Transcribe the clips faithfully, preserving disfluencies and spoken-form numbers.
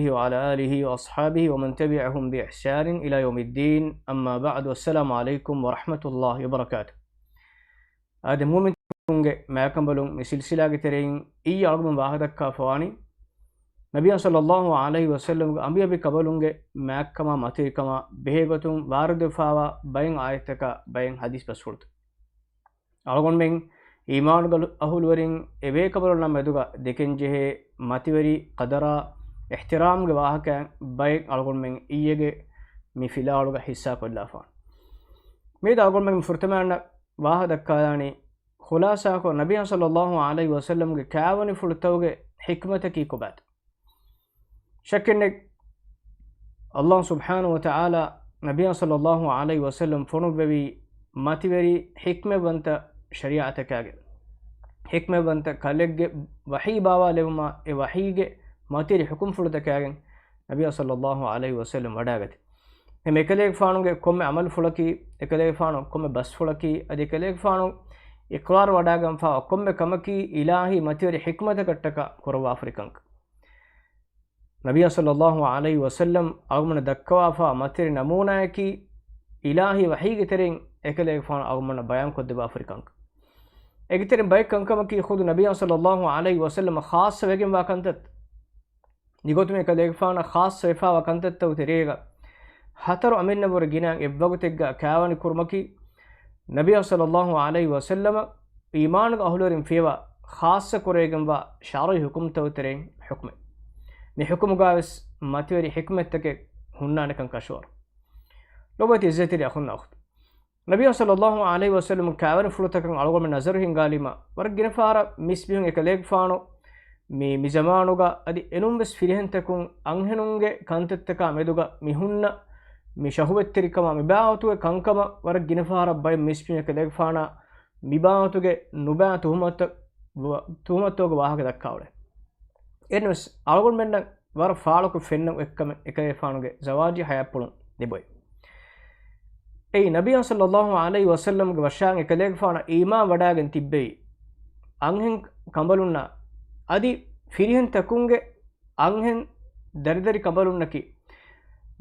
وعلى آله وأصحابه ومن تبعهم بإحسان إلى يوم الدين. أما بعد، السلام عليكم ورحمة الله وبركاته. އާދެ، މުއުމިނުންގެ މާކަނބަލުން، މި ސިލްސިލާގެ ތެރެއިން އިއްޔެ އަޅުގަނޑު ވާހަކަދައްކާފަވާނީ، ނަބިއްޔާ ޞައްލައްލާހު ޢަލައިހި ވަސައްލަމްގެ އަނބިޔަނބި ކަނބަލުންގެ މާތްކަމާ މަތިވެރިކަމާ ބެހޭގޮތުން ވާރިދުވެފާވާ ބައެއް އާޔަތްތަކާ ބައެއް ޙަދީޘް ބަސްފުޅުތައް. އަޅުގަނޑުމެން އީމާނުގެ އަހުލުވެރިން އެބޭކަނބަލުންނާ މެދުގަ ދެކެންޖެހޭ މަތިވެރި ޤަދަރާ، އިޙްތިރާމްގެ ވާހަކައިން ބައެއް އަޅުގަނޑުމެން އިއްޔެގެ މި ފިލާވަޅުގަ ޙިއްޞާކޮށްލާފާނެ. މިއަދު އަޅުގަނޑުމެން ފުރަތަމައަށް ވާހަކަދައްކާލާނީ، ޚުލާޞާކޮށް، ނަބިއްޔާ ޞައްލައްލާހު ޢަލައިހި ވަސައްލަމްގެ ކާވެނިފުޅުތަކުގެ ޙިކްމަތަކީ ކޮބާތޯ؟ ޝައްކެއްނެތް، ﷲ ސުބްޙާނަހު ވަތަޢާލާ ނަބިއްޔާ ޞައްލައްލާހު ޢަލައިހި ވަސައްލަމް ފޮނުއްވެވީ މަތިވެރި ޙިކްމަތްވަންތަ ޝަރީޢަތަކާގެން، ޙިކްމަތްވަންތަ ކަލެއްގެ ވަޙީ ބާވާލެވުމާ، އެ ވަޙީގެ މަތިވެރި ޙުކުމްފުޅުތަކާގެން ނަބިއްޔާ ޞައްލައްލާހު ޢަލައިހި ވަސައްލަމް ވަޑާގަތީ. އެހެން އެކަލޭގެފާނުގެ ކޮންމެ ޢަމަލުފުޅަކީ، އެކަލޭގެފާނު ކޮންމެ ބަސްފުޅަކީ، އަދި އެކަލޭގެފާނު އިޤްރާރު ވަޑާގަންފާވާ ކޮންމެ ކަމަކީ އިލާހީ މަތިވެރި ޙިކްމަތަކަށްޓަކާ ކުރައްވާފަރި ކަންކަން. ނަބިއްޔާ ޞައްލައްލާހު ޢަލައިހި ވަސައްލަމް އަޅުގަނޑަށް ދައްކަވާފާ މަތިވެރި ނަމޫނާއަކީ، އިލާހީ ވަޙީގެ ތެރެއިން އެކަލޭގެފާނު އަޅުގަނޑަށް ބަޔާންކޮށްދެއްވާފަރި ކަންކަން. އޭގެ ތެރެއިން ބައެއް ކަންކަމަކީ ޚުދު ނަބިއްޔާ ޞައްލައްލާހު ޢަލައިހި ވަސައްލަމަށް ޚާއްޞަވެގެންވާ ކަންތައް. މިގޮތުން އެކަލޭގެފާނަށް ޚާއްޞަވެފާވާ ކަންތައްތަކުގެ ތެރޭގަ ހަތަރު އަމިއްލައަށްވުރެ ގިނައިން އެއްވަގުތެއްގަ ކާވެނި ކުރުމަކީ، ނަބިއްޔާ ޞައްލައްލާހު ޢަލައިހި ވަސައްލަމަށް އީމާނުގެ އަހުލުވެރިން ފިޔަވާ ޚާއްޞަ ކުރެވިގެންވާ ޝަރުޢީ ޙުކުމްތަކުގެ ތެރެއިން ޙުކުމެއް. މި ޙުކުމުގަވެސް މަތިވެރި ޙިކްމަތްތަކެއް ހުންނާނެކަން ކަށަވަރު. ލޮބުވެތި ޢިއްޒަތްތެރި އަޚުންނާ އުޚްތުން. ނަބިއްޔާ ޞައްލައްލާހު ޢަލައިހި ވަސައްލަމް ކާވެނިފުޅުތަކަށް އަޅުގަނޑުމެން ނަޒަރު ހިންގާލީމަ، ވަރަށް ގިނަ ފަހަރަށް މީސްމީހުން އެކަލޭގެފާނު މި، މި ޒަމާނުގަ އަދި އެނޫންވެސް ފިރިހެންތަކުން އަންހެނުންގެ ކަންތައްތަކާ މެދުގަ މި ހުންނަ މި ޝަހުވަތްތެރިކަމާ މި ބާވަތުގެ ކަންކަމަށް ވަރަށް ގިނަ ފަހަރަށް ބައެއް މީސްމީހުން އެކަލޭގެފާނާ މި ބާވަތުގެ ނުބައި ތުހުމަތު، ތުހުމަތުގެ ވާހަކަ ދައްކާ އުޅޭ. އެހެންވެސް އަޅުގަނޑުމެންނަށް ވަރަށް ފާޅުކޮށް ފެންނަ އެއްކަމެއް އެކަލޭގެފާނުގެ ޒަވާޖީ ޙަޔާތްޕުޅުން ލިބުއެވެ. އެއީ ނަބިއްޔާ ޞައްލައްލާހު ޢަލައިހި ވަސައްލަމްގެ ވަށާން އެކަލޭގެފާނަށް އީމާން ވަޑާގެން ތިއްބެވި އަންހެން ކަނބަލުންނާ އަދި ފިރިހެންތަކުންގެ އަންހެން ދަރިދަރި ކަނބަލުންނަކީ،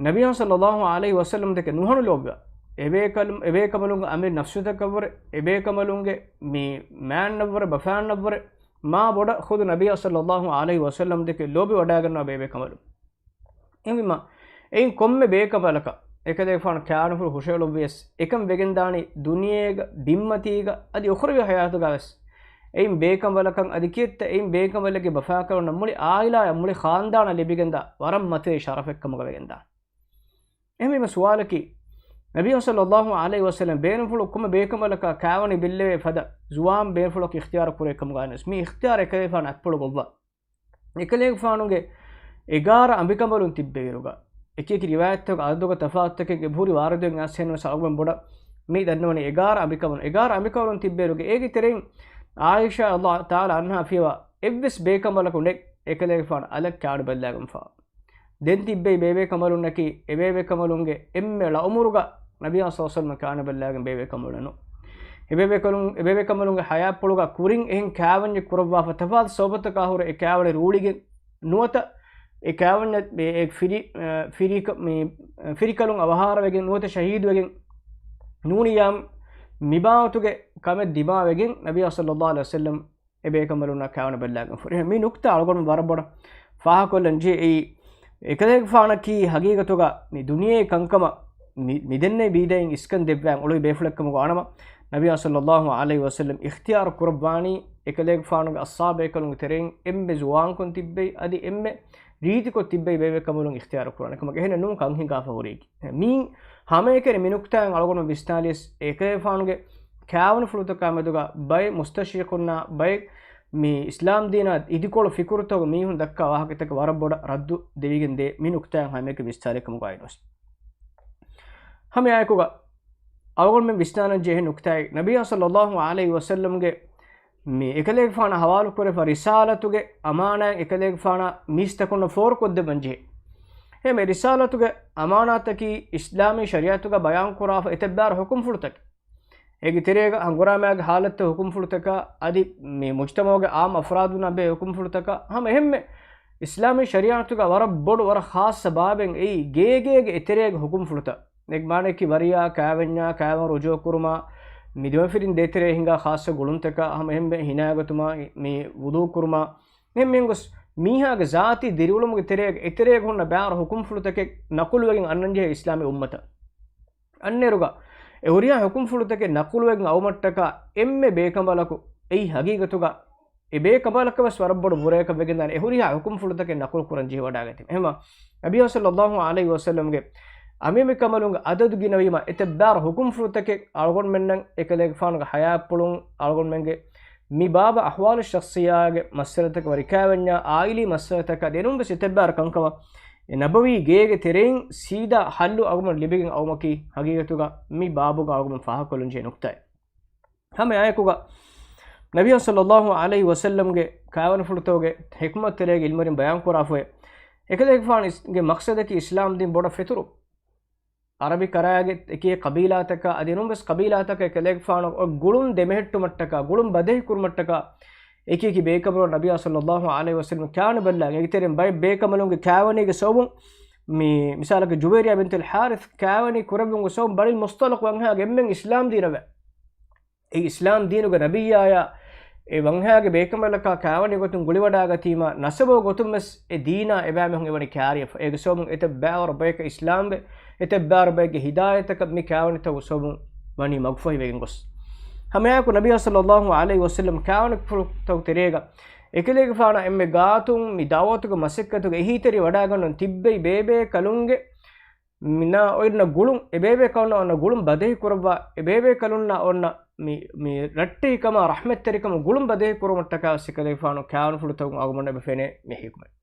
ނަބިއްޔާ ޞައްލައްލާހު ޢަލައިހި ވަސައްލަމް ދެކެ ނުހަނު ލޯބިވާ، އެބޭކަލު، އެބޭކަނބަލުންގެ އަމިއްލަ ނަފްސުތަކަށްވުރެ، އެބޭކަނބަލުންގެ މި މާތްނަށްވުރެ، ބަފައިންނަށްވުރެ، މާ ބޮޑަށް ޚުދު ނަބިއްޔާ ޞައްލައްލާހު ޢަލައިހި ވަސައްލަމް ދެކެ ލޯބިވަޑާގަންނަވާ ބޭބޭކަނބަލުން. އެހެންވީމަ، އެއިން ކޮންމެ ބޭކަނބަލަކަށް އެކަލޭގެފާނު ކާވެނިފުޅު ހުށައެޅުއްވިޔަސް، އެކަން ވެގެންދާނީ ދުނިޔޭގަ ބިންމަތީގަ އަދި އުޚްރަވީ ޙަޔާތުގަވެސް އެއިން ބޭކަނބަލަކަށް އަދި ކިއެއްތަ އެއިން ބޭކަނބަލެއްގެ ބަފާކަލުންނަށް މުޅި ޢާއިލާއަށް މުޅި ޚާންދާނަށް ލިބިގެންދާ ވަރަށް މަތިވެރި ޝަރަފެއްކަމުގަ ވެގެންދާނެ. އެހެންވީމަ ސުވާލަކީ، ނަބިއްޔާ ޞައްލައްލާހު ޢަލައިހި ވަސައްލަމް ބޭނުންފުޅު ކޮންމެ ބޭކަނބަލަކާ ކާވެނި ބެއްލެވޭ ފަދަ ޒުވާން ބޭނުންފުޅަކު އިޚްތިޔާރު ކުރޭ ކަމުގައި ނުވެސް މި އިޚްތިޔާރު އެކަލޭގެފާނަށް އަތްޕުޅު ގޮއްވާ. އެކަލޭގެފާނުގެ އެގާރަ އަނބިކަނބަލުން ތިއްބެވިއިރުގަ، އެކިއެކި ރިވާޔަތްތަކުގަ އަދަދުގަ ތަފާތުތަކެއް އެބަހުރި ވާރިދުވެގެން އައިސް ހެންވެސް އަޅުގަނޑު ބޮޑަށް މި ދަންނަވަނީ އެގާރަ އަނބިކަނބަލުން، އެގާރަ އަނބިކަނބަލުން ތިއްބެވިއިރުގަ އޭގެ ތެރެއިން ޢާއިޝާ ރަޟިޔައްލާހު ތަޢާލާ ޢަންހާ ފިޔަވާ އެއްވެސް ބޭކަނބަލަކު ނެތް އެކަލޭގެފާނު އަލަށް ކާވެނި ބައްލަވާގެންފާ. ދެން ތިއްބެވި ބޭބޭކަނބަލުންނަކީ އެބޭބޭކަނބަލުންގެ އެންމެ ޅަ ޢުމުރުގަ ނަބިއްޔާ ޞައްލައްލާހު ޢަލައިހި ވަސައްލަމަށް ކާވެނި ބައްލަވާގެން ބޭބޭކަނބަލުންނެއް ނޫން. އެބޭބޭކަނބަލުން، އެބޭބޭކަނބަލުންގެ ޙަޔާތްޕުޅުގަ ކުރިން އެހެން ކާވެންޏެއް ކުރައްވާފަ ތަފާތު ސަބަބުތަކާ ހުރެ އެ ކާވެނި ރޫޅިގެން ނުވަތަ އެ ކާވެންޏަށް އެ، އެ ފިރި، އަ، ފިރިކަ-، މި، އަ، ފިރިކަލުން އަވަހާރަވެގެން ނުވަތަ ޝަހީދުވެގެން ނޫނިޔާ މިބާވަތުގެ ކަމެއް ދިމާވެގެން ނަބިއްޔާ ޞައްލައްލާހު ޢަލައިހި ވަސައްލަމް އެބޭކަނބަލުންނާ ކާވެނި ބައްލަވާގެން ފުރި. މި ނުކްތާ އަޅުގަނޑު ވަރަށް ބޮޑަށް ފާހަގަކޮށްލަން ޖެހޭ. އެއީ އެކަލޭގެފާނަކީ ހަގީގަތުގަ މި ދުނިޔޭ ކަންކަމަށް މި، މިދެންނެވި ބީދައިން އިސްކަން ދެއްވާން އުޅުވި ބޭފުޅެއްކަމުގަ ވާނަމަ، ނަބިއްޔާ ޞައްލައްލާހު ޢަލައިހި ވަސައްލަމް އިޚްތިޔާރު ކުރައްވާނީ އެކަލޭގެފާނުގެ އަޞްޙާބޭކަލުންގެ ތެރެއިން އެންމެ ޒުވާންކޮން ތިއްބެވި އަދި އެންމެ ރީތިކޮށް ތިއްބެވި ބޭބޭކަނބަލުން އިޚްތިޔާރު ކުރާނެ ކަމަށް. އެހެނެއް ނޫން ކަން ހިނގާފަ ހުރީކީ. މީ ހަމައެކަނި މި ނުކްތާއިން އަޅުގަނޑު ވިސްނާލިޔަސް އެކަލޭގެފާނުގެ ކާވެނިފުޅުތަކާ މެދުގަ ބައެއް މުސްތަޝްރިޤުންނާ ބައެއް މި އިސްލާމް ދީނާ އިދިކޮޅު ފިކުރުތަކުގެ މީހުން ދައްކާ ވާހަކަތަކަށް ވަރަށް ބޮޑަށް ރައްދު ދެވިގެން ދޭ. މި ނުކްތާއިން ހަމައެކަނި ވިސްނާލި ކަމުގައި ނުވެސް. ހަމައެއާއެކުގަ އަޅުގަނޑުމެން ވިސްނާލަން ޖެހޭ ނުކްތާއެއް، ނަބިއްޔާ ޞައްލައްލާހު ޢަލައިހި ވަސައްލަމްގެ މި އެކަލޭގެފާނަށް ހަވާލުކުރެފަ ރިސާލަތުގެ އަމާނާތް އެކަލޭގެފާނަށް މީސްތަކުންނަށް ފޯރުކޮށްދެއްވަން ޖެހޭ. އެހެން މި ރިސާލަތުގެ އަމާނާތަކީ އިސްލާމީ ޝަރީޢަތުގަ ބަޔާންކުރާފަ އެތައް ބާރު ޙުކުމްފުޅުތަކެއް. އޭގެ ތެރޭގަ ހަނގުރާމައިގެ ޙާލަތްތައް ޙުކުމްފުޅުތަކާ އަދި މި މުޖްތަމަޢުގެ ޢާއްމު އަފްރާދުންނާ ބެހޭ ޙުކުމްފުޅުތަކާ ހަމަ އެހެންމެ އިސްލާމީ ޝަރީޢަތުގަ ވަރަށް ބޮޑު، ވަރަށް ޚާއްޞަ ބާބެއް އެއީ ގޭގޭގެ އެތެރޭގެ ހުކުމްފުޅުތައް. އެ މާނައަކީ ވަރިޔާ، ކާވެންޏާ، ކާވެން ރުޖޫޢަ ކުރުމާ، މި ދެމަފިރިން ދޭތެރޭ ހިނގާ ޚާއްޞަ ގުޅުންތަކާ، ހަމަ އެހެންވެ ހިނާގަތުމާ، މި ވުޟޫ ކުރުމާ، އެހެން މިހެން ގޮސް މީހާގެ ޒާތީ ދިރިއުޅުމުގެ ތެރޭގަ އެތެރޭގަ ހުންނަ ބާރު ހުކުމްފުޅުތަކެއް ނަޤުލުވެގެން އަންނަންޖެހޭ އިސްލާމީ އުއްމަތަށް. އަންނައިރުގަ އެ ހުރިހާ ހުކުމްފުޅުތަކެއް ނަޤުލުވެގެން އައުމަށްޓަކާ އެންމެ ބޭކަނބަލަކު އެއީ ހަގީގަތުގަ އެ ބޭކަނބަލަކަށް ވެސް ވަރަށް ބޮޑު ބުރަޔަކަށް ވެގެންދާނެ އެ ހުރިހާ ހުކުމްފުޅުތަކެއް ނަޤުލު ކުރަން ޖެހިވަޑާގަތީމަ. އެހެންވީމަ، ނަބިއްޔާ ޞައްލައްލާހު ޢަލައިހި ވަސައްލަމްގެ އަމިއްލަ ކަނބަލުންގެ އަދަދު ގިނަވީމަ، އެތައް ބާރު ހުކުމްފުޅުތަކެއް އަޅުގަނޑުމެންނަށް އެކަލޭގެފާނުގެ ޙަޔާތްޕުޅުން އަޅުގަނޑުމެންގެ މި ބާބަށް އަޙްވާލު ޝަޚްޞިއްޔާގެ މައްސަލަތަކަށް ވަރިކާވެންޏާ އާއިލީ މައްސަލަތަކަށް ދެނުން ވެސް އެތައް ބާރު ކަންކަމަށް އެ ނަބަވީ ގޭގެ ތެރެއިން ސީދާ ޙައްލު އަޅުގަނޑު ލިބިގެން އައުމަކީ ހަގީގަތުގަ މި ބާބުގަ އަޅުގަނޑު ފާހަގަކޮށްލަންޖެހޭ ނުކްތާއެއް. ހަމައެއާއެކުގަ ނަބިއްޔާ ޞައްލައްލާހު ޢަލައިހި ވަސައްލަމްގެ ކާވެނިފުޅުތަކުގެ ޙިކްމަތްތެރޭގެ ޢިލްމުވެރިން ބަޔާންކުރާފައި، އެކަލޭގެފާނުގެ މަޤްޞަދަކީ އިސްލާމްދީން ބޮޑަށް ފެތުރު ޢަރަބި ކަރާގެ އެކި ޤަބީލާތަކާ އަދި ނޫންވެސް ޤަބީލާތަކަށް އެކަލޭގެފާނު އޮތް ގުޅުން ދެމެހެއްޓުމަށްޓަކާ، ގުޅުން ބަދަހި ކުރުމަށްޓަކާ، އެކި އެކި ބޭކަނބަލުން ނަބިއްޔާ ޞައްލައްލާހު ޢަލައިހި ވަސައްލަމް ކާވެނި ބައްލަވާ. އޭގެ ތެރެއިން ބައެއް ބޭކަނބަލުންގެ ކާވެނީގެ ސަބަބުން މި މިސާލަކަށް ޖުވައިރިޔާ ބިންތުލް ޙާރިޘް ކާވެނި ކުރެއްވުމުގެ ސަބަބުން ބަނީ މުޞްޠަލިޤު ވަންހާގެ އެންމެން އިސްލާމްދީނަށް ވެ. އެ އިސްލާމް ދީނުގެ ނަބިއްޔާޔާ އެ ވަންހާގެ ބޭކަނބަލަކާ ކާވެނި ގޮތުން ގުޅިވަޑާގަތީމަ، ނަސަބު ގޮތުން ވެސް އެ ދީނާ އެބައިމީހުން އެވަނީ ކާރިޔަފަ. އޭގެ ސަބަބުން އެތައް ބައިވަރު ބަޔަކަށް އިސްލާމްވެ، އެތައް ބައިވަރު ބައެއްގެ ހިދާޔަތަކަށް މި ކާވެނިތައް ސަބަބުން ވަނީ މަގުފަހިވެގެން ގޮސް. ހަމައެއާއެކު ނަބިއްޔާ ޞައްލައްލާހު ޢަލައިހި ވަސައްލަމް ކާވެނިފުޅުތަކުގެ ތެރޭގަ އެކަލޭގެފާނާ އެންމެ ގާތުން މި ދަޢުވަތުގެ މަސައްކަތުގެ އެހީތެރިވަޑާގަންނަން ތިއްބެވި ބޭބޭކަލުންގެ މިނާ އޮތް ގުޅުން، އެ ބޭބޭ ކަލުންނާ އޮންނަ ގުޅުން ބަދަހި ކުރައްވާ، އެ ބޭބޭ ކަލުންނާ އޮންނަ މި، މި ރައްޓެހިކަމާ ރަޙްމަތްތެރިކަމުގެ ގުޅުން ބަދަހި ކުރުމަށްޓަކާ ވެސް އެކަލޭގެފާނު ކާވެނިފުޅުތަކުން އަޅުގަނޑަށް އެބަ ފެނޭ މި ޙިކްމަތް.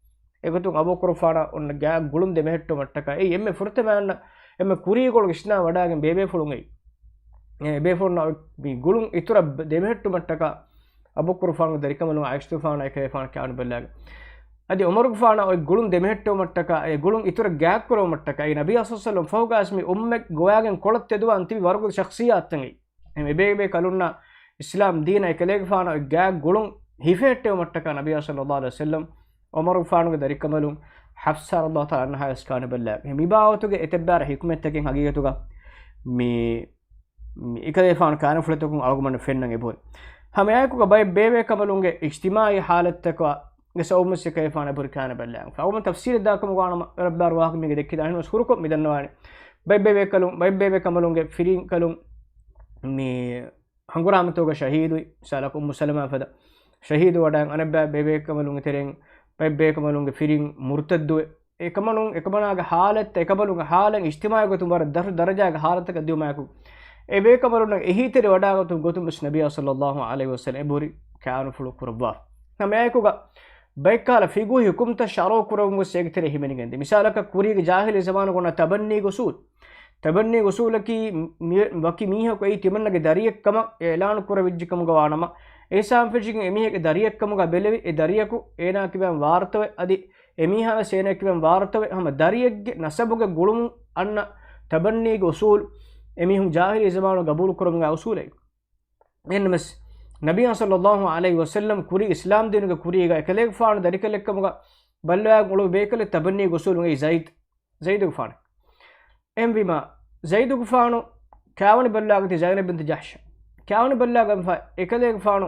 އެގޮތުން އަބޫބަކުރުފާނާ އޮންނަ ގާތް ގުޅުން ދެމެހެއްޓުމަށްޓަކާ އެއީ އެންމެ ފުރަތަމަ އޮންނަ އެންމެ ކުރީގޮޅު އިސްނާ ވަޑާގެން ބޭބޭފުޅުން އެއީ. އެ ބޭފުޅުންނާ މި ގުޅުން އިތުރަށް ދެމެހެއްޓުމަށްޓަކާ އަބޫބަކުރުފާނުގެ ދަރިކަނބަލުން ޢާއިޝަތުފާނާ އެކަލޭގެފާނު ކާވެނި ބައްލަވާ. އަދި ޢުމަރުގެފާނާ އޮތް ގުޅުން ދެމެހެއްޓުމަށްޓަކާ، އެ ގުޅުން އިތުރަށް ގާތްކުރުމަށްޓަކާ، އެ ނަބިއްޔާ ޞައްލައްލާހު ޢަލައިހި ވަސައްލަމް ފަހުގަ މި އުއްމަތް ގޮވާގެން ކޮޅަށް ތެދުވާން ތިބި ވަރުގަދަ ޝަޚްޞިއްޔާތްތައް އެއީ. އެ ބޭބޭ ކަލުންނާ އިސްލާމް ދީނާ އެކަލޭގެފާނާ އޮތް ގާތް ގުޅުން ހިފެހެއްޓެވުމަށްޓަކާ ނަބިއްޔާ ޞައްލައްލާހު ޢަލައިހި ވަސައްލަމް ޢުމަރުގެފާނުގެ ދަރިކަނބަލުން ޙަފްޞާ ރަޟިޔަﷲ ތަޢާލާ ޢަންހާ ވެސް ކާވެނި ބައްލަވާ. މި ބާވަތުގެ އެތައް ބާރު ޙިކްމަތްތަކެއް ޙަޤީޤަތުގަ މި މި އެކަލޭގެފާނު ކާވެނިފުޅުތަކުން އަޅުގަނޑުމެންނަށް ފެންނަން އެބަހުރި. ހަމައެއާއެކުގަ ބައެއް ބޭބޭކަނބަލުންގެ އިޖްތިމާޢީ ޙާލަތްތަކާ ގެ ސަބަބުން އެކަލޭގެފާނު އެބަހުރި ކާވެނި ބައްލަވާ. އަޅުގަނޑު ތަފްޞީލެއް ދާކަމުގަ ވާނަމަ ވަރަށް ބާރު ވާހަކަ މީގެ ދެއްކިދާނެ ނަމަވެސް ހުރުކޮށް މި ދަންނަވާނެ. ބައެއް ބޭބޭކަލުން، ބައެއް ބޭބޭކަނބަލުންގެ ފިރިންކަލުން މި ހަނގުރާމަތަކުގަ ޝަހީދުވި، މިސާލަކަށް އުއްމު ސަލަމާ ފަދަ ޝަހީދު ވަޑައިގެން އަނެއްބައި ބޭބޭކަނބަލުންގެ ތެރެއިން ބައެއް ބޭކަނބަލުންގެ ފިރިން މުރުތައްދުވެ، އެކަމަނުން، އެކަމަނާގެ ޙާލަތް، އެކަމަނުންގެ ޙާލަތް އިޖްތިމާޢީ ގޮތުން ވަރަށް ދަށު ދަރަޖާގެ ޙާލަތަކަށް ދިޔުމާއެކު، އެ ބޭކަނބަލުންނަށް އެހީތެރިވަޑާގަތުން ގޮތުން ވެސް ނަބިއްޔާ ޞައްލައްލާހު ޢަލައިހި ވަސައްލަމް އެބަހުރި ކާވެނިފުޅު ކުރައްވާ. ހަމައެއާއެކުގަ ބައެއްކަހަލަ ފިޤުހީ ހުކުމްތައް ޝަރުޢު ކުރެވުމުގެ އެގެ ތެރެއިން ހިމެނިގެންދޭ. މިސާލަކަށް ކުރީގެ ޖާހިލީ ޒަމާނުގަ އޮންނަ ތަބަންނީގެ އުޞޫލު. ތަބަންނީގެ އުޞޫލަކީ މި-، ވަކި މީހަކު އެއީ ތިމަންނަގެ ދަރިއެއްކަމަށް އިޢުލާނު ކުރެވިއްޖެކަމުގަ ވާނަމަ، އިޙްސާން ފެށިގެން އެމީހެއްގެ ދަރިއެއްކަމުގަ ބެލެވި، އެ ދަރިޔަކު އޭނާ ކިބައިން ވާރުތަވެ، އަދި އެމީހާވެސް އޭނާ ކިބައިން ވާރުތަވެ، ހަމަ ދަރިއެއްގެ ނަސަބުގެ ގުޅުމުން އަންނަ ތަބަންނީގެ އުޞޫލު އެމީހުން ޖާހިލީ ޒަމާނު ގަބޫލު ކުރަމުގެ އުޞޫލެއް. އެހެންނަމަވެސް، ނަބިއްޔާ ޞައްލައްލާހު ޢަލައިހި ވަސައްލަމް ކުރީ އިސްލާމް ދީނުގެ ކުރީގަ އެކަލޭގެފާނު ދަރިކަލެއްކަމުގަ ބައްލަވާގެން އުޅުއްވި ބޭކަލެއް ތަބަންނީގެ އުޞޫލުގައި ޒައިދު، ޒައިދުގެފާނެއް. އެހެންވީމާ، ޒައިދުގެފާނު ކާވެނި ބައްލަވާގަތީ ޒައިނަބް ބިންތު ޖަޙްޝަށް. ކާވެނި ބައްލަވާގެންފަ އެކަލޭގެފާނު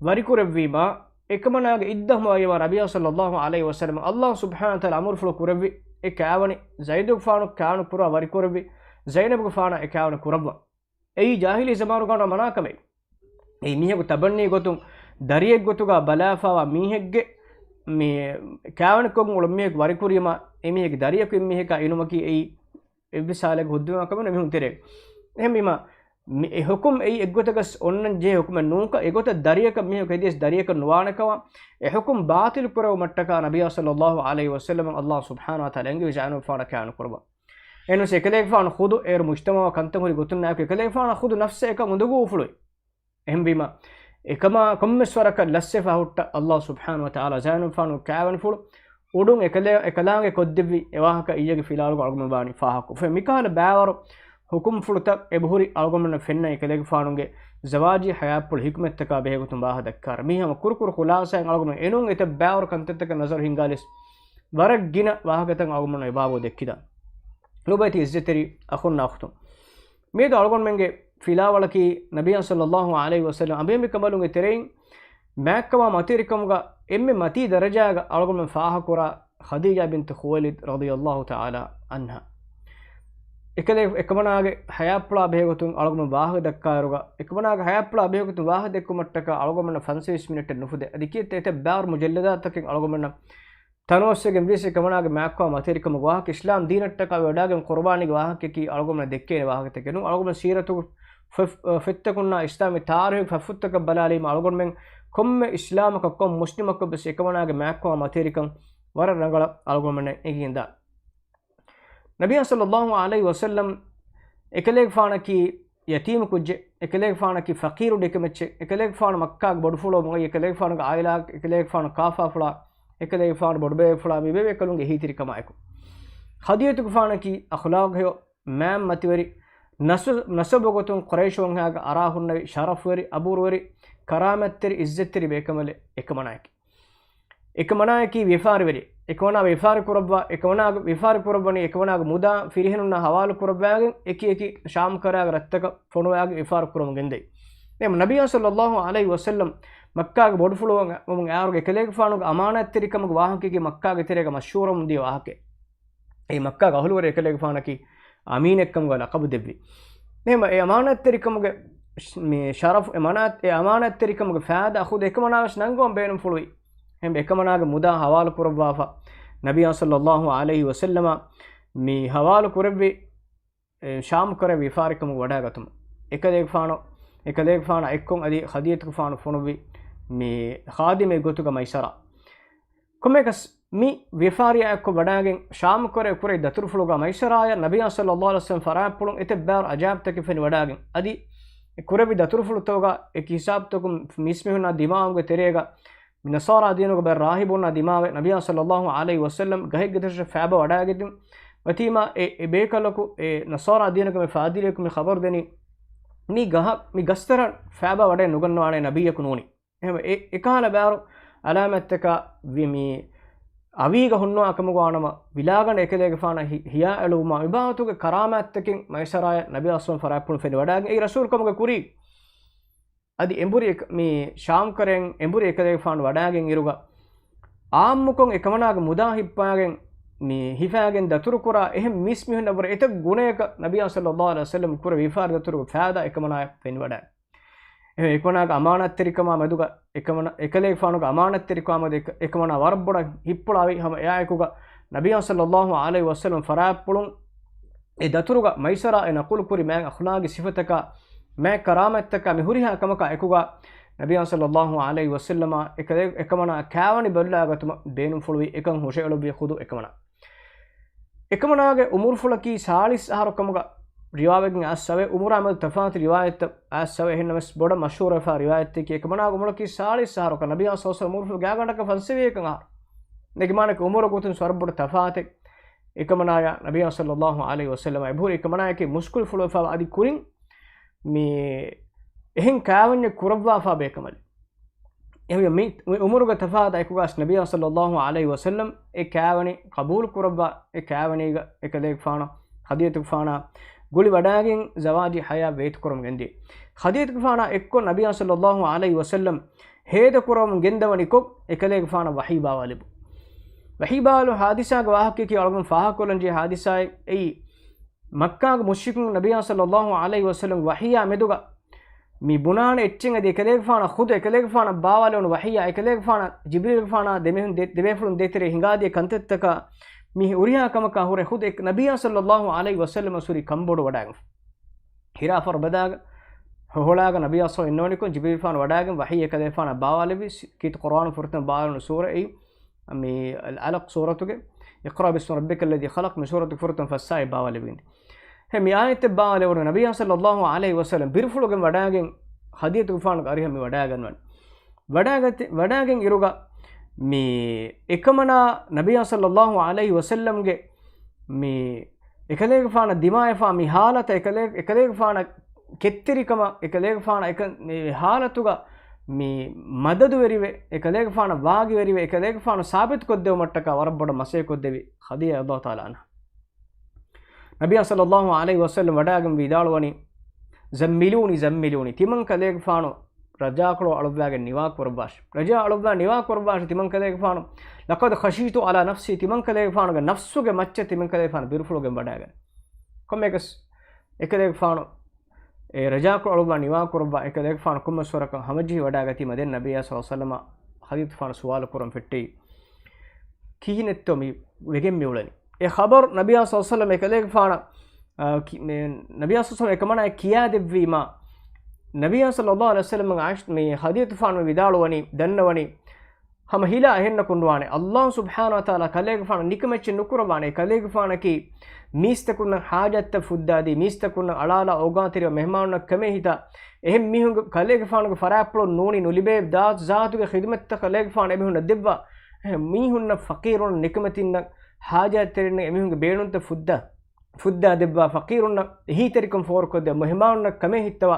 ވަރިކުރެއްވީމާ، އެކަމަނާގެ އިއްދަ ހަމަވެފަ ނަބިއްޔާ ޞައްލައްލާހު ޢަލައިހި ވަސައްލަމަ ﷲ ސުބްޙާނަހު ވަތަޢާލާ އަމުރުފުޅު ކުރެއްވި އެ ކާވެނި ޒައިދުގެފާނު ކާވެނި ކުރާ ވަރިކުރެއްވި ޒައިނަބުގެފާނަށް އެ ކާވެނި ކުރައްވާ. އެއީ ޖާހިލީ ޒަމާނުގަ އޮންނަ މަނާކަމެއް. އެއީ މީހަކު ތަބަންނީ ގޮތުން ދަރިއެއް ގޮތުގަ ބަލާފައިވާ މީހެއްގެ މި ކާވެނިކޮށް އުޅުނު މީހަކު ވަރިކުރީމަ، އެ މީހެއްގެ ދަރިޔަކު އެއްމީހަކާ އިނުމަކީ އެއީ އެއްވެސް ހާލެއްގެ ހުއްދަވާ ކަމެއް ނޫން މީހުން ތެރޭ. އެހެންވީމާ، މި އެ ޙުކުމް އެއީ އެއްގޮތަކަސް އޮންނަން ޖެހޭ ޙުކުމެއް ނޫންކަން، އެގޮތަށް ދަރިޔަކަށް މީހަކު ހެދިޔަސް ދަރިޔަކަށް ނުވާނެކަމަށް، އެ ޙުކުމް ބާޠިލު ކުރެވުމަށްޓަކާ ނަބިއްޔާ ޞައްލައްލާހު ޢަލައިހި ވަސައްލަމަ ﷲ ސުބްޙާނަހު ވަތަޢާލާ އެންގެވި ޒައިނަބުގެފާނަށް ކާވެނި ކުރައްވާ. އެހެންވެސް އެކަލޭގެފާނު ޚުދު އޭރު މުޖްތަމަޢަށް ކަންތައް ހުރި ގޮތުންނާއެކު އެކަލޭގެފާނަށް ޚުދު ނަފްސަށް އެކަން އުނދަގޫ އުފުޅުވި. އެހެންވީމަ، އެކަމާ ކޮންމެސް ވަރަކަށް ލަސްވެފަ ހުއްޓަ ﷲ ސުބްޙާނަހު ވަތަޢާލާ ޒައިނަބުގެފާނުގެ ކާވެނިފުޅު އުޑުން އެކަލޭ-، އެކަލާނގެ ކޮށްދެއްވި އެ ވާހަކަ އިއްޔެގެ ފިލާވަޅުގަ އަޅުގަނޑު ވާނީ ފާހަގަކޮށްފަ. މިކަހަލަ ބާވަރު ހުކުމްފުޅުތައް އެބަހުރި އަޅުގަނޑުމެންނަށް ފެންނަ އެކަލޭގެފާނުގެ ޒަވާޖީ ޙަޔާތްޕުޅު ޙިކްމަތްތަކާ ބެހޭގޮތުން ވާހަކަ ދައްކާރަ. މީ ހަމަ ކުރުކުރު ޚުލާޞާއެއް އަޅުގަނޑު އެނޫން އެތައް ބާވަރު ކަންތައްތަކަށް ނަޒަރު ހިންގާލިޔަސް ވަރަށް ގިނަ ވާހަކަތައް އަޅުގަނޑުމެން އެބާބު ދެއްކިދާނެ. ލޮބުވެތި އިއްޒަތްތެރި އަޚުންނާ އުޚްތުން، މިއަދު އަޅުގަނޑުމެންގެ ފިލާވަޅަކީ ނަބިއްޔާ ޞައްލައްލާހު ޢަލައިހި ވަސައްލަމް އަނބިޔަނބިކަނބަލުންގެ ތެރެއިން މާތްކަމާ މަތިވެރިކަމުގަ އެންމެ މަތީ ދަރަޖާގަ އަޅުގަނޑުމެން ފާހަގަކުރާ ޚަދީޖާ ބިންތު ޚުވައިލިދު ރަޟިޔައްލާހު ތަޢާލާ ޢަންހާ. އެކަލޭ، އެކަމަނާގެ ޙަޔާތްޕުޅާ ބެހޭގޮތުން އަޅުގަނޑުމެން ވާހަކަ ދައްކާއިރުގަ، އެކަމަނާގެ ޙަޔާތްޕުޅާ ބެހޭގޮތުން ވާހަކަ ދެއްކުމަށްޓަކާ އަޅުގަނޑުމެންނަށް ފަންސަވީސް މިނެޓެއް ނުފުދޭ. އަދި ކިއެއްތަ އެތައް ބާރު މުޖައްލަދާތަކެއް އަޅުގަނޑުމެންނަށް ތަނަވަސްވެގެން ވިޔަސް އެކަމަނާގެ މާތްކަމާ މަތިވެރިކަމުގެ ވާހަކަ އިސްލާމް ދީނަށްޓަކާ ވެވަޑާގެން ޤުރުބާނީގެ ވާހަކައަކީ އަޅުގަނޑުމެންނަށް ދެއްކޭނެ ވާހަކަތަކެއް ނޫން. އަޅުގަނޑުމެން ސީރަތުގެ ފޮތް-، ފޮތްތަކުންނާ އިސްލާމީ ތާރީޚުގެ ފޮތްފުށްތަކަށް ބަލާލީމަ އަޅުގަނޑުމެން ކޮންމެ އިސްލާމަކަށް ކޮން މުސްލިމަކަށް ވެސް އެކަމަނާގެ މާތްކަމާ މަތިވެރިކަން ވަރަށް ރަނގަޅަށް އަޅުގަނޑުމެންނަށް އެނގިގެންދާނެ. ނަބިއްޔާ ޞައްލައްލާހު ޢަލައިހި ވަސައްލަމް އެކަލޭގެފާނަކީ ޔަތީމު ކުއްޖެއް، އެކަލޭގެފާނަކީ ފަޤީރު ޑެކެމެއްޗެއް، އެކަލޭގެފާނު މައްކާގެ ބޮޑުފުޅުވަމުން އައި، އެކަލޭގެފާނުގެ ޢާއިލާ، އެކަލޭގެފާނު ކާފާފުޅާ، އެކަލޭގެފާނު ބޮޑުބޭފުޅާ މި ބޭބޭކަލުންގެ އެހީތެރިކަމާއެކު. ޚަދީޖަތުގެފާނަކީ އަޚްލާޤު ހެޔޮ، މާތް މަތިވެރި، ނަސު-، ނަސަބުގޮތުން ޤުރައިޝު ވަންހާގެ އަރާ ހުންނެވި، ޝަރަފުވެރި، އަބުރުވެރި، ކަރާމަތްތެރި، އިއްޒަތްތެރި ބޭކަނބަލެއް އެކަމަނާއެކީ. އެކަމަނާއަކީ ވިޔަފާރިވެރި. އެކަމަނާ ވިޔަފާރި ކުރައްވާ، އެކަމަނާ ވިޔަފާރި ކުރައްވަނީ އެކަމަނާގެ މުދާ ފިރިހެނުންނާ ހަވާލު ކުރައްވާގެން އެކި އެކި ޝާމް ކަރާގެ ރަށްތަކަށް ފޮނުވާގެން ވިޔަފާރި ކުރަމުން ގެންދައި. އެހެން ނަބިއްޔާ ޞައްލައްލާހު ޢަލައިހި ވަސައްލަމް މައްކާގެ ބޮޑުފުޅުވަމުން އައިއިރުގަ އެކަލޭގެފާނުގެ އަމާނާތްތެރިކަމުގެ ވާހަކައަކީ މައްކާގެ ތެރޭގަ މަޝްހޫރަވަމުން ދިޔަ ވާހަކައެއް. އެ މައްކާގެ އަހުލުވެރި އެކަލޭގެފާނަކީ އަމީނެއްކަމުގަ ލަޤަބު ދެއްވި. އެހެން އެ އަމާނާތްތެރިކަމުގެ މި ޝަރަފް، އެ މަނާ-، އެ އަމާނާތްތެރިކަމުގެ ފައިދާ ޚުދު އެކަމަނާވެސް ނަންގަވަން ބޭނުންފުޅުވި. އެހެން އެކަމަނާގެ މުދާ ހަވާލު ކުރައްވާފަ، ނަބިއްޔާ ޞައްލައްލާހު ޢަލައިހި ވަސައްލަމަށް މި ހަވާލު ކުރެއްވި، އެ، ޝާމް ކަރަށް ވިޔަފާރިކަމުގަ ވަޑާގަތުމަށް. އެކަލޭގެފާނު، އެކަލޭގެފާނާ އެއްކޮށް އަދި ޚަދީޖަތުގެފާނު ފޮނުއްވި މި ޚާދިމެއް ގޮތުގަ މައިސަރާ. ކޮންމެއަކަސް މި ވިޔަފާރިއާ އެއްކޮށް ވަޑާގެން ޝާމް ކަރަށް ކުރެއްވި ދަތުރުފުޅުގަ މައިސަރާޔަށް ނަބިއްޔާ ޞައްލައްލާހު ޢަލައިހި ވަސައްލަމް ފަރާތްޕުޅުން އެތައް ބާރު އަޖާއިބުތަކެއް ފެނިވަޑާގެން އަދި އެ ކުރެއްވި ދަތުރުފުޅުތަކުގަ އެކި ހިސާބުތަކުން މީސްމީހުންނާ ދިމާވުމުގެ ތެރޭގަ މި ނަޞާރާ ދީނުގެ ބައެއް ރާހިބުންނާ ދިމާވެ، ނަބިއްޔާ ޞައްލައްލާހު ޢަލައިހި ވަސައްލަމް ގަހެއްގެ ދަށަށް ފައިބަ ވަޑާގެން ވަތީމާ އެ، އެ ބޭކަލަކު އެ ނަޞާރާ ދީނުގެ މި ފާދިރިޔަކު މި ޚަބަރު ދެނީ، މި ގަހަށް، މި ގަސްތަރަށް ފައިބަ ވަޑައެއް ނުގަންނަވާނޭ ނަބިއްޔަކު ނޫނީ. އެހެންވެ، އެ، އެކަހަލަ ބާރު އަލާމަތްތަކާ ވި މި އަވީގަ ހުންނަވާ ކަމުގަ ވާނަމަ، ވިލާގަނޑަ އެކަލޭގެފާނަށް ހި-، ހިޔާ އެޅުވުމާ މި ބާވަތުގެ ކަރާމާތްތަކެއް މައިސަރާޔަށް ނަބިއްޔާ ޞައްލައްލާހު ޢަލައިހި ވަސައްލަމް ފަރާތްޕުޅުން ފެނިވަޑާގެން އެއީ ރަސޫލުކަމުގެ ކުރީ. އަދި އެނބުރި އެކ-، މި ޝާމް ކަރައިން އެނބުރި އެކަލޭގެފާނު ވަޑާގެން އިރުގަ، އާއްމުކޮށް އެކަމަނާގެ މުދާ ހިއްޕާގެން މި ހިފާގެން ދަތުރުކުރާ އެހެން މީސްމީހުންނަށްވުރެ އެތައް ގުނަޔަކަށް ނަބިއްޔާ ޞައްލައްލާހު ޢަލައިހި ވަސައްލަމް ކުރެއްވި ވިޔަފާރި ދަތުރުގެ ފައިދާ އެކަމަނާޔަށް ފެނިވަޑާ. އެހެން އެކަމަނާގެ އަމާނާތްތެރިކަމާ މެދުގަ އެކަމަނާ، އެކަލޭގެފާނުގެ އަމާނާތްތެރިކަމާ މެދު އެކަ-، އެކަމަނާ ވަރަށް ބޮޑަށް ހިއްޕުޅާވި ހަމަ އެއާއެކުގަ ނަބިއްޔާ ޞައްލައްލާހު ޢަލައިހި ވަސައްލަމް ފަރާތްޕުޅުން އެ ދަތުރުގަ މައިސަރާ އެ ނަޤުލު ކުރި މާތް އަޚްލާގީ ސިފަތަކާ، މާތް ކަރާމަތްތަކާ މި ހުރިހާ ކަމަކާ އެކުގަ ނަބިއްޔާ ޞައްލައްލާހު ޢަލައިހި ވަސައްލަމަށް އެކަލޭ-، އެކަމަނާ ކާވަނި ބަލުލާގަތުމަށް ބޭނުންފުޅުވި އެކަން ހުށައެޅުއްވި ޚުދު އެކަމަނާ. އެކަމަނާގެ އުމުރުފުޅަކީ ސާޅީސް އަހަރު ކަމުގަ ރިވާވެގެން އައިސްފަވޭ، އުމުރާ މެދު ތަފާތު ރިވާޔަތްތައް އައިސްފަވޭ، އެހެންނަމަވެސް ބޮޑަށް މަޝްހޫރުވެފާ ރިވާޔަތެކޭ އެކަމަނާގެ އުމުރަކީ ސާޅީސް އަހަރު ކަމަށް ނަބިއްޔާ ޞައްލައްލާހު ޢަލައިހި ވަސައްލަމް އުމުރުފުޅު ގާގަނޑަކަށް ފަންސަވީސް އަހަރު. ނެގި މާނައަކީ އުމުރު ގޮތުން ވަރަށް ބޮޑު ތަފާތެއް. އެކަމަނާޔާ ނަބިއްޔާ ޞައްލައްލާހު ޢަލައިހި ވަސައްލަމަށް އެބަހުރި އެކަމަނާޔަކީ މުޝްކިލް ފުޅުވެފާވާ އަދި ކުރިން މި އެހެން ކާވެންޏެއް ކުރައްވާފާ ބޭކަނބަލެއް. އެހެންވެ މި އުމުރުގެ ތަފާތާ އެކުގަސް ނަބިއްޔާ ޞައްލައްލާހު ޢަލައިހި ވަސައްލަމް އެ ކާވެނި ޤަބޫލު ކުރައްވާ، އެ ކާވެނީގަ އެކަލޭގެފާނަށް ޚަދީޖަތުގެފާނާ ގުޅި ވަޑާގެން ޒަވާޖީ ޙަޔާތް ވޭތުކުރަމުން ގެންދިޔަ. ޚަދީޖަތުގެފާނާ އެއްކޮށް ނަބިއްޔާ ޞައްލައްލާހު ޢަލައިހި ވަސައްލަމް ހޭދަކުރަމުން ގެންދަވަނިކޮށް އެކަލޭގެފާނަށް ވަޙީ ބާވާލެއްވު. ވަޙީ ބާވާލު ޙާދިސާގެ ވާހަކައަކީ އަޅުގަނޑު ފާހަގަކޮށްލަންޖެހޭ ޙާދިސާއެއް. އެއީ މައްކާގެ މުޝްރިކުން ނަބިއްޔާ ޞައްލައްލާހު ޢަލައިހި ވަސައްލަމްގެ ވަޙީއާ މެދުގަ މި ބުނާނެ އެއްޗެއް އަދި އެކަލޭގެފާނަށް ޚުދު އެކަލޭގެފާނަށް ބާވާލެވުނު ވަޙީއާ އެކަލޭގެފާނަށް ޖިބްރީލްގެފާނާ ދެމީހުން ދެ-، ދެބޭފުޅުން ދޭތެރޭ ހިނގާދިޔަ ކަންތައްތަކާ މި ހުރިހާ ކަމަކާ ހުރެ ޚުދު އެ-، ނަބިއްޔާ ޞައްލައްލާހު ޢަލައިހި ވަސައްލަމަށް ހުރި ކަންބޮޑު ވަޑާގެން. ހިރާ ފަރުބަދާގަ ހޮހޮޅާގަ ނަބިއްޔާ ޞައްލައްލާހު ޢަލައިހި ވަސައްލަމް އިންނަވަނިކޮށް ޖިބްރީލްގެފާނު ވަޑާގެން ވަޙީ އެކަލޭގެފާނަށް ބާވާލެއްވި ސި-، ކީރިތި ޤުރުއާނު ފުރަތަމަ ބާވާލެވުނު ސޫރައީ މި އަލް އަލަޤް ސޫރަތުގެ، اقرأ باسم ربك الذي خلق، މި ސޫރަތުގެ ފުރަތަމަ ފަސް އާޔަތް ބާވާލެވިގެން. ހެ، މި އާޔަތެއް ބާވާލެވުނު ނަބިއްޔާ ޞައްލައްލާހު ޢަލައިހި ވަސައްލަމް ބިރުފުޅުގެން ވަޑާގެން ޚަދީޖަތުގެފާނުގެ އަރިހަށް މި ވަޑާގަންނަވަން. ވަޑާގަތި-، ވަޑާގެން އިރުގަ މި އެކަމަނާ ނަބިއްޔާ ޞައްލައްލާހު ޢަލައިހި ވަސައްލަމްގެ މި އެކަލޭގެފާނަށް ދިމާވެފާ މި ހާލަތަށް އެކަލޭ-، އެކަލޭގެފާނަށް ކެތްތެރިކަމަށް އެކަލޭގެފާނަށް އެކަ-، މި ހާލަތުގަ މި މަދަދުވެރިވެ، އެކަލޭގެފާނަށް ވާގިވެރިވެ، އެކަލޭގެފާނު ސާބިތުކޮށްދެވުމަށްޓަކާ ވަރަށް ބޮޑަށް މަސައްކަތްކޮށްދެވި ޚަދީޖާ ރަޟިޔަﷲ ތަޢާލާ ޢަންހާ. ނަބިއްޔާ ޞައްލަﷲ ޢަލައިހި ވަސައްލަމް ވަޑާގެން ވިދާޅުވަނީ، "ޒައްމިލޫނީ، ޒައްމިލޫނީ، ތިމަން ކަލޭގެފާނު ރަޖާކޮޅު އަޅުއްވާގެން ނިވާކުރައްވާށި. ރަޖާ އަޅުއްވާ ނިވާކުރައްވާށި، ތިމަން ކަލޭގެފާނު، لقد خشيت على نفسي، ތިމަން ކަލޭގެފާނުގެ ނަފްސުގެ މައްޗަށް ތިމަން ކަލޭގެފާނު ބިރުފުޅުގެން ވަޑާގަނެ." ކޮންމެއަކަސް އެކަލޭގެފާނު އެ ރަޖާކޮޅު އަޅުއްވާ ނިވާކުރައްވާ، އެކަލޭގެފާނު ކޮންމެސް ވަރަކަށް ހަމަޖެހި ވަޑާގަތީމަ ދެން ނަބިއްޔާ ޞައްލަﷲ ޢަލައިހި ވަސައްލަމަށް ޚަދީޖަތުފާނު ސުވާލު ކުރަން ފެއްޓެވި. ކިހިނެއްތޯ މި ވެގެން މިއުޅެނީ؟ އެ ޚަބަރު ނަބިއްޔާ ޞައްލަﷲ ޢަލައިހި ވަސައްލަމް އެކަލޭގެފާނަށް، އާ، ކި-، މެ-، ނަބިއްޔާ ޞައްލަﷲ ޢަލައިހި ވަސައްލަމް އެކަމަނާ ކިޔާދެއްވީމާ، ނަބިއްޔާ ޞައްލަﷲ ޢަލައިހި ވަސައްލަމް ޢާއިޝް-، މި ޚަދީޖަތުފާނު ވިދާޅުވަނީ، ދަންނަވަނީ، ހަމަ ހިލާ އެހެންނަކުން ނުވާނެ. ﷲ ސުބްޙާނަހޫ ވަތަޢާލާ ކަލޭގެފާނު ނިކަމެއްޗެއް ނުކުރައްވާނެ. ކަލޭގެފާނަކީ މީސްތަކުންނަށް ޙާޖަތްތައް ފުއްދާދީ، މީސްތަކުންނަށް އަޅާލާ އޯގާތެރިވާ މެހްމާނުންނަށް ކަމޭ ހިތާ، އެހެން މީހުންގެ ކަލޭގެފާނުގެ ފަރާތްޕުޅުން ނޫނީ ނުލިބޭ ޒާ-، ޒާތުގެ ޚިދުމަތްތައް ކަލޭގެފާނު އެމީހުންނަށް ދެއްވާ. އެހެން މީހުންނަށް، ފަޤީރުންނަށް، ނިކަމެތިންނަށް، ޙާޖަތްތެރިންނަށް އެމީހުންގެ ބޭނުންތައް ފުއްދާ، ފުއްދާ ދެއްވާ، ފަޤީރުންނަށް އެހީތެރިކަން ފޯރުކޮށްދޭ، މެހްމާނުންނަށް ކަމޭ ހިއްތަވާ،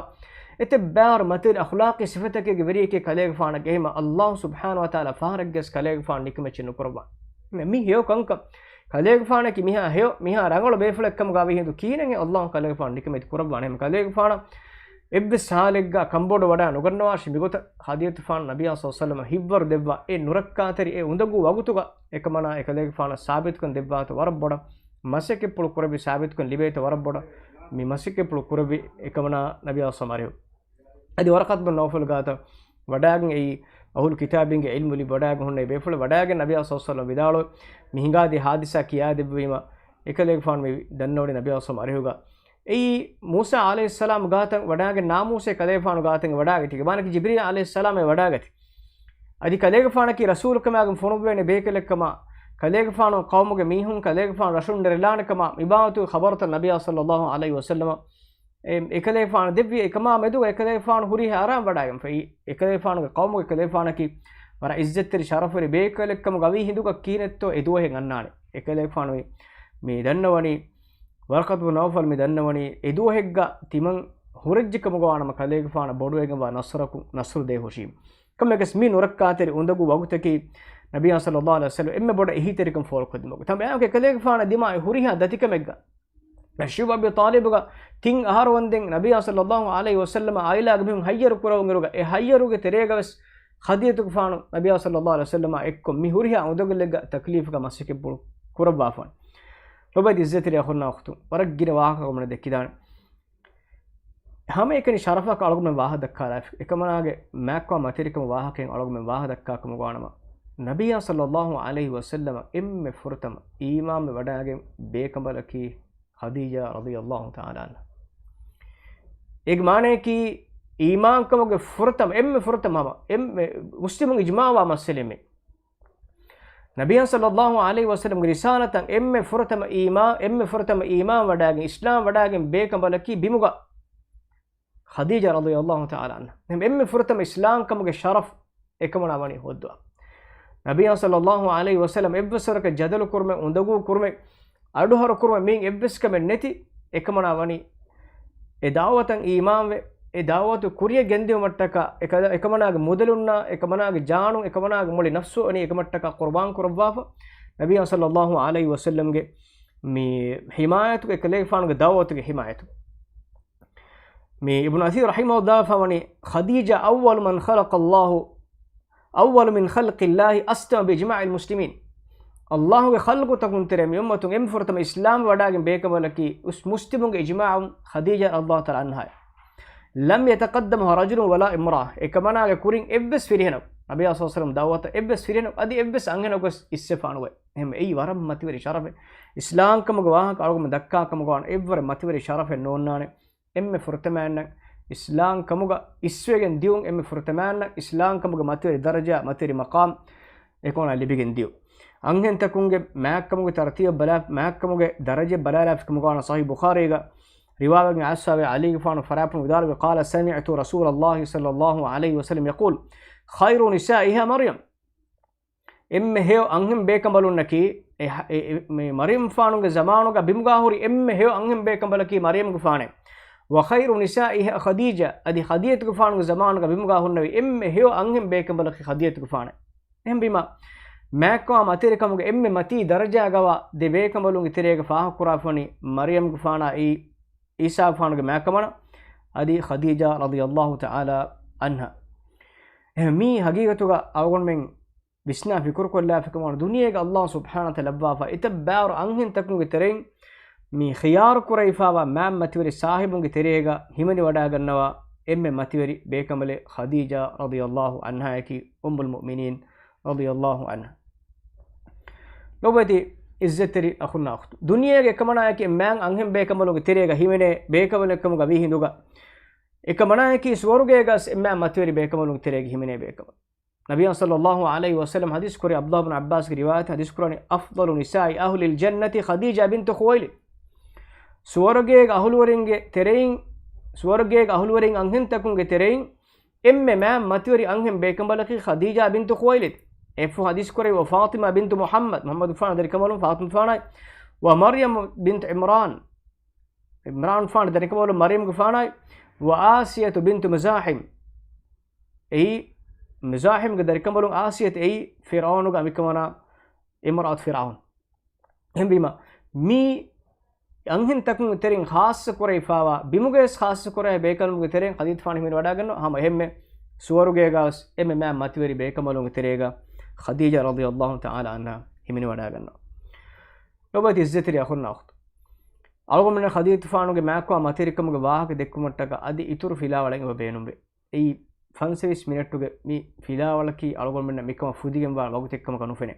އެތައް ބާރު މަތިވެރި އަޚުލާޤީ ސިފަތަކެއްގެ ވެރިއެކޭ ކަލޭގެފާނަށް. އެހެންމަ ﷲ ސުބްޙާނަހޫ ވަތަޢާލާ ފަހަރެއްގެސް ކަލޭގެފާނު ނިކަމެއްޗެއް ނުކުރައްވާ. މި ހެޔޮ ކަންކަން. ކަލޭގެފާނަކީ މިހާ ހެޔޮ، މިހާ ރަނގަޅު ބޭފުޅެއް ކަމުގަ ވީ ހިނދު ކިހިނެއް ﷲ ކަލޭގެފާނު ނިކަމެތި ކުރައްވާނެ؟ އެހެން ކަލޭގެފާނަށް އެއްވެސް ހާލެއްގަ ކަނބޮޑު ވަޑާ ނުގަންނަވާށި. މިގޮތަށް ޚަދީޖަތުފާނު ނަބިއްޔާ ޞައްލަﷲ ޢަލައިހި ވަސައްލަމަށް ހިތްވަރު ދެއްވާ އެ ނުރައްކާތެރި އެ އުނދަގޫ ވަގުތުގަ އެކަމަނާ އެކަލޭގެފާނަށް ސާބިތުކަން ދެއްވާތޯ ވަރަށް ބޮޑަށް މަސައްކަތްޕުޅު ކުރެއްވި، ސާބިތުކަން ލިބޭތޯ ވަރަށް ބޮޑަށް މި މަސައްކަތްޕުޅު ކުރެއްވި އެކަމަނާ ނަބިއްޔާ ޞައްލަﷲ ޢަލައިހި ވަސައްލަމް. އަދި ވަރަޤަތު ބިން ނައުފަލް ގާތަށް ވަޑާގެން އެއީ އަހުލު ކިތާބީންގެ ޢިލްމު ލިބި ވަޑާގެން ހުންނަ އެ ބޭފުޅެއް ވަޑާގެން ނަބިއްޔާ ޞައްލަﷲ ޢަލައިހި ވަސައްލަމް ވިދާޅުވި މި ހިނގާދިޔަ ޙާދިސާ ކިޔާދެއްވީމަ އެކަލޭގެފާނު މި ދަންނަވަނީ ނަބިއްޔާ ޞައްލަﷲ ޢަލައިހި ވަސައްލަމް އަރިހުގަ އެއީ މޫސާ ޢަލައިހިއްސަލާމް ގާތަށް ވަޑާގެން ނާމޫސެއް ކަލޭގެފާނު ގާތަށް ވަޑާގަތީ. މާނަކީ ޖިބްރީލް ޢަލައިހިއްސަލާމޭ ވަޑާގަތީ. އަދި ކަލޭގެފާނަކީ ރަސޫލުކަމާގެން ފޮނުއްވޭނެ ބޭކަލެއްކަމާ، ކަލޭގެފާނު ޤައުމުގެ މީހުން، ކަލޭގެފާނު ރަށުން ނެރެލާނެކަމާ، މިބާވަތުގެ ޚަބަރުތައް ނަބިއްޔާ ޞައްލަﷲ ޢަލައިހި ވަސައްލަމަ އެ، އެކަލޭގެފާނު ދެއްވި އެކަމާ މެދުގަ އެކަލޭގެފާނު ހުރިހާ އަރާން ވަޑާގެންފައި. އެކަލޭގެފާނުގެ ޤައުމުގެ ކަލޭގެފާނަކީ ވަރަށް ޢިއްޒަތްތެރި ޝަރަފުވެރި ބޭކަލެއްކަމުގަ ވީ ހިނދުގަ ކިހިނެއްތޯ އެ ދުވަހެއް އަންނާނެ. އެކަލޭގެފާނު މި، މި ދަންނަވަނީ، ވަރަޤަތު ބިން ނައުފަލް މި ދަންނަވަނީ، އެ ދުވަހެއްގަ ތިމަން ހުރެއްޖެކަމުގަ ވާނަމަ ކަލޭގެފާނަށް ބޮޑުވެގެންވާ ނަޞްރަކު، ނަޞްރު ދޭ ހުށީ. ކަމެއްގަސް މި ނުރައްކާތެރި އުނދަގޫ ވަގުތަކީ ނަބިއްޔާ ޞައްލަﷲ ޢަލައިހި ވަސައްލަމް އެންމެ ބޮޑަށް އެހީތެރިކަން ފޯރުކޮށްދިން ވަގުތު. ތަނބަޔާގެ ކަލޭގެފާނަށް ދިމާ ހުރިހާ ދަތިކަމެއްގަ ޝިޔޫ އަބީ ޠާލިބުގަ ތިން އަހަރު ވަންދެން ނަބިއްޔާ ޞައްލަﷲ ޢަލައިހި ވަސައްލަމަ ޢާއިލާގެ މީހުން ހައްޔަރު ކުރެވުނުއިރުގަ، އެ ހައްޔަރުގެ ތެރޭގަވެސް ޚަދީޖަތުގެފާނު ނަބިއްޔާ ޞައްލަﷲ ޢަލައިހި ވަސައްލަމާ އެއްކޮށް މި ހުރިހާ އުނދަގުލެއްގަ ތަކްލީފުގަ މަސައްކަތްޕުޅު ކުރައްވާފަން. ލޮބުވެތި އިއްޒަތްތެރި އަޚުންނާ އުޚްތުން، ވަރަށް ގިނަ ވާހަކަ ކަމަނަ ދެއްކިދާނެ. ހަމައެކަނި ޝަރަފަކަށް އަޅުގަނޑުމެން ވާހަކަ ދައްކާލާފި. އެކަމަނާގެ މާތްކޮޅާ މަތިވެރިކަމުގެ ވާހަކައިން އަޅުގަނޑުމެން ވާހަކަ ދައްކާ ކަމުގަ ވާނަމަ، ނަބިއްޔާ ޞައްލަﷲ ޢަލައިހި ވަސައްލަމަ އެންމެ ފުރަތަމަ އީމާންވެ ވަޑާގެން ބޭކަނބަލަކީ ޚަދީޖާ ރަޟިޔަﷲ ތަޢާލާ ޢަންހާ. އޭގެ މާނަޔަކީ އީމާންކަމުގެ ފުރަތަމަ، އެންމެ ފުރަތަމަ ހަމަ، އެންމެ މުސްލިމުން އިޖްމާވާ މައްސަލައެއް މީ. ނަބިއްޔާ ޞައްލަﷲ ޢަލައިހި ވަސައްލަމްގެ ރިސާލަތަށް އެންމެ ފުރަތަމަ އީމާ-، އެންމެ ފުރަތަމަ އީމާން ވަޑާގެން، އިސްލާމް ވަޑާގެން ބޭކަނބަލަކީ ބިމުގަ ޚަދީޖާ ރަޟިޔަﷲ ތަޢާލާ ޢަންހާ. އެންމެ ފުރަތަމަ އިސްލާމްކަމުގެ ޝަރަފް އެކަމަނާ ވަނީ ހޯއްދުވާ. ނަބިއްޔާ ޞައްލަﷲ ޢަލައިހި ވަސައްލަމް އެއްވެސް ވަރަކަށް ޖަދަލު ކުރުމެއް، އުނދަގޫ ކުރުމެއް، އަޑުހަރު ކުރުމެއް މީން އެއްވެސް ކަމެއް ނެތި އެކަމަނާ ވަނީ އެ ދަޢުވަތަށް އީމާންވެ، އެ ދަޢުވަތު ކުރިޔަށް ގެންދިއުމަށްޓަކާ، އެކަ-، އެކަމަނާގެ މުދަލުންނާ، އެކަމަނާގެ ޖާނުން، އެކަމަނާގެ މުޅި ނަފްސު ވަނީ އެކަމަށްޓަކާ ޤުރުބާން ކުރައްވާފަ، ނަބިއްޔާ ޞައްލަﷲ ޢަލައިހި ވަސައްލަމްގެ މި ޙިމާޔަތުގެ، ކަލޭގެފާނުގެ ދަޢުވަތުގެ ޙިމާޔަތު. މި އިބްނު އަޘީރު ރަޙިމަހުﷲ ފަވަނީ، ޚަދީޖާ أول من خلق الله، أول من خلق الله أسلم بإجماع المسلمين. ﷲގެ ޚަލްޤުތަކުން ތެރޭ މި އުއްމަތުން އެންމެ ފުރަތަމަ އިސްލާމް ވަޑާގެން ބޭކަނބަލަކީ އުސް-، މުސްލިމުންގެ އިޖްމާޢުން ޚަދީޖާ ރަޟިޔަﷲ ތަޢާލާ ޢަންހާ. لم يتقدمها رجل ولا امرأة. އެކަމަނާގެ ކުރިން އެއްވެސް ފިރިހެނަކު، ނަބިއްޔާ ޞައްލަﷲ ޢަލައިހި ވަސައްލަމް ދަޢުވަތަށް އެއްވެސް ފިރިހެނަކު، އަދި އެއްވެސް އަންހެނަކު ވެސް އިއްސެފާނުވޭ. އެހެން އެއީ ވަރަށް މަތިވެރި ޝަރަފެއް. އިސްލާމްކަމުގެ ވާހަކަ އަޅުގަނޑު ދައްކާ ކަމުގަ ވާން އެއްވަރެއް މަތިވެރި ޝަރަފެއް ނޯންނާނެ. އެންމެ ފުރަތަމައިންނަށް އިސްލާމް ކަމުގަ އިސްވެގެން ދިއުން، އެންމެ ފުރަތަމައިންނަށް އިސްލާމް ކަމުގެ މަތިވެރި ދަރަޖާ، މަތިވެރި މަޤާމް އެކަމަނާ ލިބިގެން ދިއު. އަންހެންތަކުންގެ މާތްކަމުގެ ތަރުތީބަށް ބަލާ، މާތްކަމުގެ ދަރަޖަ ބަލާލާފި ކަމުގަ ވާނަމަ ޞަޙީޙު ބުޚާރީގަ ރިވާވެގެން އައިސާވެ ޢަލީގެފާނު ފަރާތުން ވިދާޅުވި، قال سمعت رسول الله صلى الله عليه وسلم يقول خير نسائها مريم. އެންމެ ހެޔޮ އަންހެން ބޭކަނބަލުންނަކީ، އެ، އެ، އެ، މި މަރިޔަމްފާނުގެ ޒަމާނުގަ ބިމުގާ ހުރި އެންމެ ހެޔޮ އަންހެން ބޭކަނބަލަކީ މަރިޔަމްގެފާނޭ. وخير نسائها خديجة، އަދި ޚަދީޖަތުގެފާނުގެ ޒަމާނުގަ ބިމުގަ ހުންނެވި އެންމެ ހެޔޮ އަންހެން ބޭކަނބަލަކީ ޚަދީޖަތުގެފާނެ. އެހެންވީމަ، މާތްކޮށް މަތިވެރިކަމުގެ އެންމެ މަތީ ދަރަޖާގަވާ ދެ ބޭކަނބަލުންގެ ތެރޭގަ ފާހަގަކުރާފަނީ މަރްޔަމްގެފާނާއި އީސާގެފާނުގެ މާތްކަމަނަ އަދި ޚަދީޖާ ރަޟިޔަﷲ ތަޢާލާ ޢަންހާ. އެހެން މީ ހަގީގަތުގަ އަޅުގަނޑުމެން ވިސްނާ ފިކުރުކޮށްލާފިކަމުން ދުނިޔޭގަ ﷲ ސުބްޙާނަހޫ ވަތަޢާލާ ލައްވާފަ އެތައް ބާރު އަންހެންތަކުންގެ ތެރެއިން މި ޚިޔާރު ކުރެވިފާވާ މާތް މަތިވެރި ސާހިބުންގެ ތެރޭގަ ހިމެނިވަޑާގަންނަވާ އެންމެ މަތިވެރި ބޭކަނބަލެއް ޚަދީޖާ ރަޟިޔަﷲ ޢަންހާއަކީ އުއްމުލް މުއުމިނީން ރަޟިޔަﷲ ޢަންހާ. ލޮބުވެތި ޢިއްޒަތްތެރި އަޚުންނާ އުޚްތުން، ދުނިޔޭގެ އެކަމަނާއަކީ މާތް އަންހެން ބޭކަނބަލުންގެ ތެރޭގަ ހިމެނޭ ބޭކަނބަލެއް ކަމުގަ ވީ ހިނދުގަ، އެކަމަނާއަކީ ސުވަރުގޭގަސް އެންމެ މާތް މަތިވެރި ބޭކަނބަލުންގެ ތެރޭގަ ހިމެނޭ ބޭކަނބަލުން. ނަބިއްޔާ ޞައްލައްލާހު ޢަލައިހި ވަސައްލަމަ ޙަދީޘް ކުރި، ޢަބްދުﷲ ބިން ޢައްބާސްގެ ރިވާޔަތު ޙަދީޘް ކުރާނީ، أفضل نساء أهل الجنة خديجة بنت خويلد. ސުވަރުގޭގެ އަހުލުވެރިންގެ ތެރެއިން، ސުވަރުގޭގެ އަހުލުވެރިން އަންހެންތަކުންގެ ތެރެއިން އެންމެ މާތް މަތިވެރި އަންހެން ބޭކަނބަލަކީ ޚަދީޖާ ބިންތު ޚުވައިލިދު. އެއަށްފަހު ޙަދީޘް ކުރެވި، وفاطمة بنت محمد، މުޙައްމަދުގެފާނު ދަރިކަނބަލުން ފާޠިމަތުގެފާނާއި، ومريم بنت عمران، ޢިމްރާންގެފާނު ދަރިކަނބަލުން މަރްޔަމްގެފާނާއި، وآسية بنت مزاحم، އެއީ މުޒާޙިމްގެ ދަރިކަނބަލުން އާސިޔަތު އެއީ ފިރްޢައުނުގެ އަނބިކަމަނާ އިމްރައަތު ފިރްޢައުން. އެހެންވީމަ، މި އަންހެންތަކުން ތެރެއިން ޚާއްޞަ ކުރެވިފާވާ، ބިމުގައިވެސް ޚާއްޞަ ކުރެވޭ ބޭކަނބަލުންގެ ތެރެއިން ޚަދީޖަތުގެފާނު ހިމެނިވަޑާގަންނަވާ، ހަމަ އެހެންމެ ސުވަރުގޭގަވެސް އެންމެ މާތް މަތިވެރި ބޭކަނބަލުންގެ ތެރޭގަ ޚަދީޖާ ރަޟިޔަﷲ ތަޢާލާ ޢަންހާ ހިމެނިވަޑާގަންނަވާ. ލޮބުވެތި ޢިއްޒަތްތެރި އަޚުންނާ އުޚްތުން، އަޅުގަނޑުމެންނަށް ޚަދީޖަތުގެފާނުގެ މާތްކޮށް މަތިވެރިކަމުގެ ވާހަކަ ދެއްކުމަށްޓަކާ އަދި އިތުރު ފިލާވަޅެއް އެބަ ބޭނުންވޭ. އެއީ ފަންސަވީސް މިނެޓުގެ މި ފިލާވަޅަކީ އަޅުގަނޑުމެންނަށް މިކަމަށް ފުދިގެންވާ ވަގުތެއްކަމަކަށް ނުފެނޭ.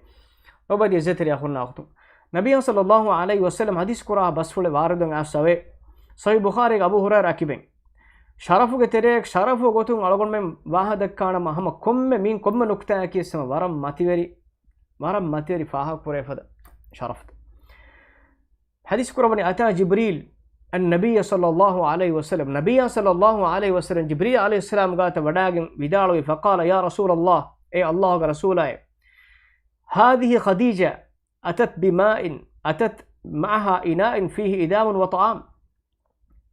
ލޮބުވެތި ޢިއްޒަތްތެރި އަޚުންނާ އުޚްތުން، ނަބިއްޔާ ޞައްލައްލާހު ޢަލައިހި ވަސައްލަމަ ޙަދީޘް ކުރާ ބަސްފުޅެއް ވާރިދުވެގެން އައިސް އަވޭ. ޞަޙީޙު ބުޚާރީގެ އަބޫ ހުރައިރާ ކިބެން، ޝަރަފުގެ ތެރެއަށް ޝަރަފު ގޮތުން އަޅުގަނޑުމެން ވާހަކަ ދައްކާނަމަ، ހަމަ ކޮންމެ މީން ކޮންމެ ނުކުތާއަކީ ވެސް ހަމަ ވަރަށް މަތިވެރި، ވަރަށް މަތިވެރި ފާހަގަ ކުރެވޭ ފަދަ ޝަރަފުތައް. ޙަދީޘް ކުރައްވަނީ، أتى جبريل النبي صلى الله عليه وسلم، ނަބިއްޔާ ޞައްލައްލާހު ޢަލައިހި ވަސައްލަމަ ޖިބްރީލް ޢަލައިހިއްސަލާމް ގާތަށް ވަޑާގެން ވިދާޅުވި، فقال، يا رسول الله، އޭ ﷲގެ ރަސޫލާއޭ، هذه خديجة أتت بماء، أتت معها إناء فيه إدام وطعام.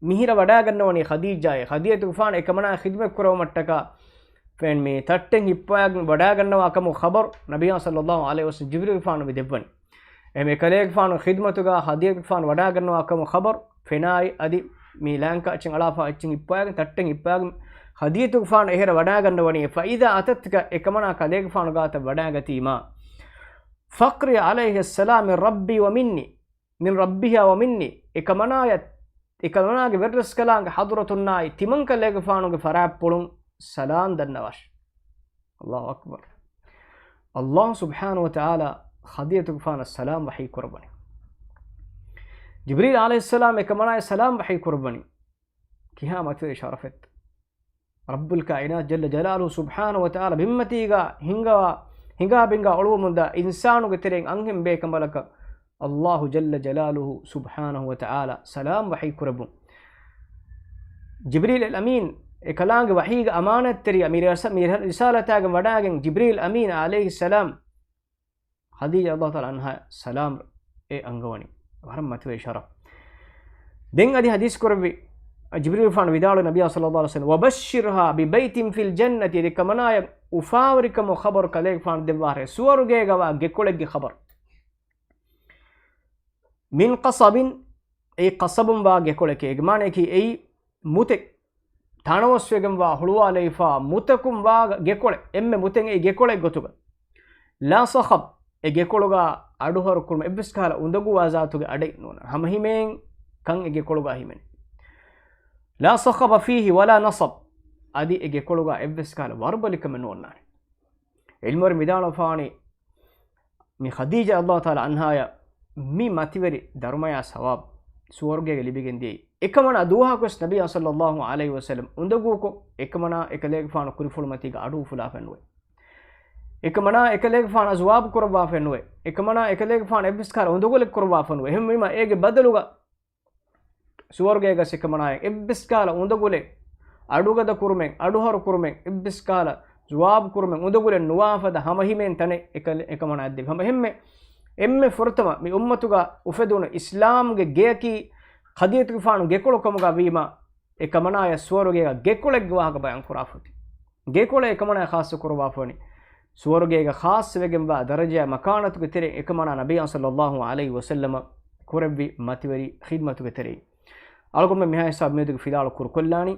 މިހިރަ ވަޑާގަންނަވަނީ ޚަދީޖާއޭ، ޚަދީޖަތުގެފާނު އެކަމަނާ ޚިދުމަތް ކުރެވުމަށްޓަކާ ފެން މި ތައްޓެއް ހިއްޕަވާގެން ވަޑާގަންނަވާ ކަމުގެ ޚަބަރު ނަބިއްޔާ ޞައްލައްލާހު ޢަލައިހި ވަސައްލަމަ ޖިބްރީލްގެފާނު މި ދެއްވަނީ. އެހެން އެކަލޭގެފާނު ޚިދުމަތުގަ ޚަދީޖަތުގެފާނު ވަޑާގަންނަވާ ކަމުގެ ޚަބަރު ފެނާއި އަދި މި ލާންކާ އެއްޗެއް އަޅާފަ އެއްޗެއް ހިއްޕަވާގެން ތައްޓެއް ހިއްޕަވާގެން ޚަދީޖަތުގެފާނު އެހެރަ ވަޑާގަންނަވަނީ، فإذا أتتك، އެކަމަނާ ކަލޭގެފާނު ގާތަށް ވަޑާގަތީމާ، فاقرئ عليها السلام من ربي ومني، من ربها ومني، އެކަމަނާޔަށް، އެކަމަނާގެ ވެރިރަސްކަލާނގެ ޙަޟްރަތުންނާއި ތިމަންކަލޭގެފާނުގެ ފަރާތްޕުޅުން ސަލާމް ދަންނަވާށި. ﷲ އަކްބަރު. ﷲ ސުބްޙާނަހޫ ވަތަޢާލާ ޚަދީޖަތުގެފާނަށް ސަލާމް ވަޙީ ކުރައްވަނީ. ޖިބްރީލް ޢަލައިހިއްސަލާމް އެކަމަނާޔަށް ސަލާމް ވަޙީ ކުރައްވަނީ. ކިހާ މަތިވެރި ޝަރަފެއްތަ؟ ރައްބުލް ކާއިނާތު ޖައްލަ ޖަލާލުހު ސުބްޙާނަހޫ ވަތަޢާލާ ބިންމަތީގަ ހިނގާ، ހިނގާ ބިނގާ އޮޅުވަމުންދާ އިންސާނުގެ ތެރެއިން އަންހެން ބޭކަނބަލަކަށް ﷲ ޖައްލަ ޖަލާލުހު ސުބްޙާނަހޫ ވަތަޢާލާ ސަލާމް ވަޙީ ކުރެއްވުން. ޖިބްރީލް އަލް އަމީން އެކަލާނގެ ވަޙީގެ އަމާނާތްތެރިޔާ މި ރަސ-، މި ރިސާލަތާގެން ވަޑާގެން ޖިބްރީލް އަމީން ޢަލައިހިއްސަލާމް ޚަދީޖާ ރަޟިޔަﷲ ތަޢާލާ ޢަންހާ ސަލާމް އެ އަންގަވަނީ. ވަރަށް މަތިވެރި ޝަރަފް. ދެން އަދި ޙަދީޘް ކުރެއްވި، ޖިބްރީލްގެފާނު ވިދާޅުވި ނަބިއްޔާ ޞައްލައްލާހު ޢަލައިހި ވަސައްލަމަ، وبشرها ببيت في الجنة، އެކަމަނާޔަށް އުފާވެރިކަމުގެ ޚަބަރު ކަލޭގެފާނު ދެއްވާށޭ، ސުވަރުގޭގަވާ ގެކޮޅެއްގެ ޚަބަރު. من قصب، އެއީ ޤަޞަބުން ވާ ގެކޮޅެކޭ. އޭގެ މާނަޔަކީ އެއީ މުތެއް ތަނަވަސްވެގެންވާ، ހުޅުވާލެވިފާ މުތަކުން ވާ ގެކޮޅެއް، އެންމެ މުތެއް އެއީ ގެކޮޅެއް ގޮތުގަ. لا صخب، އެ ގެކޮޅުގަ އަޑުހަރު ކުރުމެއް އެއްވެސް ކަހަލަ އުނދަގޫވާ ޒާތުގެ އަޑެއް ނޯންނާނެ. ހަމަ ހިމޭން ކަން އެ ގެކޮޅުގަ ހިމެނޭ. لا صخب فيه ولا نصب، އަދި އެ ގެކޮޅުގަ އެއްވެސް ކަހަލަ ވަރުބަލިކަމެއް ނޯންނާނެ. ޢިލްމުވެރިން ވިދާޅުވެފާނީ، މި ޚަދީޖާ ރަޟިޔަﷲ ތަޢާލާ ޢަންހާޔަށް މި މަތިވެރި ދަރުމަޔާ ސަވާބު ސުވަރުގޭގަ ލިބިގެން ދިޔައީ. އެކަމަނާ ދުވަހަކުވެސް ނަބިއްޔާ ޞައްލައްލާހު ޢަލައިހި ވަސައްލަމަ އުނދަގޫކޮށް، އެކަމަނާ އެކަލޭގެފާނު ކުރިފުޅުމަތީގަ އަޑު އުފުލާފައެއް ނުވޭ. އެކަމަނާ އެކަލޭގެފާނަށް ޖަވާބު ކުރައްވާފައެއް ނުވޭ. އެކަމަނާ އެކަލޭގެފާނަށް އެއްވެސް ކަހަލަ އުނދަގުލެއް ކުރައްވާފައެއް ނުވޭ. އެހެންވީމަ އޭގެ ބަދަލުގަ ސުވަރުގޭގަސް އެކަމަނާޔަށް އެއްވެސް ކަހަލަ އުނދަގުލެއް، އަޑުގަދަ ކުރުމެއް، އަޑުހަރު ކުރުމެއް، އެއްވެސް ކަހަލަ ޖަވާބު ކުރުމެއް، އުނދަގުލެއް ނުވާ ފަދަ ހަމަހިމޭން ތަނެއް އެކަ-، އެކަމަނާޔަށް ދެވި. ހަމަ އެހެންމެ، އެންމެ ފުރަތަމަ މި އުއްމަތުގަ އުފެދުނު އިސްލާމްގެ ގެޔަކީ ޚަދީޖަތުގެފާނު ގެކޮޅު ކަމުގަ ވީމަ، އެކަމަނާޔަށް ސުވަރުގޭގަ ގެކޮޅެއްގެ ވާހަކަ ބަޔާން ކުރާފަތި. ގެކޮޅެއް އެކަމަނާޔަށް ޚާއްޞަ ކުރައްވާފަވަނީ. ސުވަރުގޭގަ ޚާއްޞަވެގެންވާ ދަރަޖަޔާ މަކާނަތުގެ ތެރެއިން އެކަމަނާ ނަބިއްޔާ ޞައްލައްލާހު ޢަލައިހި ވަސައްލަމަ ކުރެއްވި މަތިވެރި ޚިދްމަތުގެ ތެރެއިން. އަޅުގަނޑުމެން މިހާ ހިސާބު މިއަދުގެ ފިލާވަޅު ކުރުކޮށްލާނީ.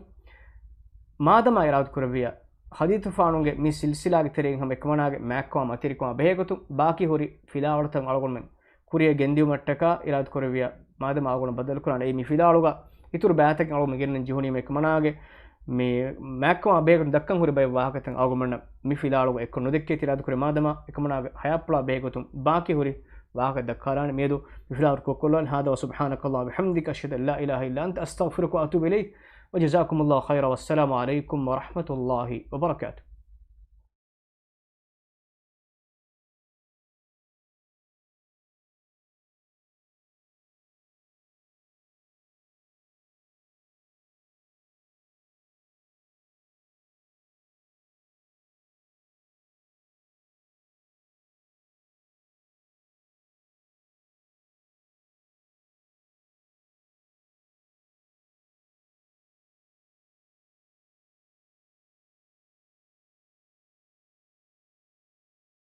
މާދަމާ އިރާދަ ކުރެއްވިޔާ، ޚަދީޖަތުފާނުގެ މި ސިލްސިލާގެ ތެރެއިން ހަމަ އެކަމަނާގެ މާތްކަމާ މަތިވެރިކަމާ ބެހޭގޮތުން ބާކީ ހުރި ފިލާވަޅުތައް އަޅުގަނޑުމެން ކުރިއަށް ގެންދިއުމަށްޓަކާ އިރާދަ ކުރެއްވިޔާ، މާދަމާ އަޅުގަނޑު ބައްދަލުކުރާނެ. އެއީ މި ފިލާވަޅުގަ އިތުރު ބައިތަކެއް އަޅުގަނޑު ގެންނަން ޖެހުނީމަ އެކަމަނާގެ މި މާތްކަމާ ބެހޭގޮތުން ދައްކަން ހުރި ބައެއް ވާހަކަތައް އަޅުގަނޑުމެންނަށް މި ފިލާވަޅުގަ އެއްކޮށް ނުދެއްކޭތީ އިރާދަ ކުރޭ. މާދަމާ އެކަމަނާގެ ހަޔާތްޕުޅާ ބެހޭގޮތުން ބާކީ ހުރި ވާހަކަ ދައްކާލާނެ. މިއަދު މި ފިލާވަޅު ކުރުކޮށްލާނެ. هذا وسبحانك اللهم وبحمدك، أشهد أن لا إله إلا أنت، أستغفرك وأتوب إليك، وجزاكم الله خيرا، والسلام عليكم ورحمة الله وبركاته.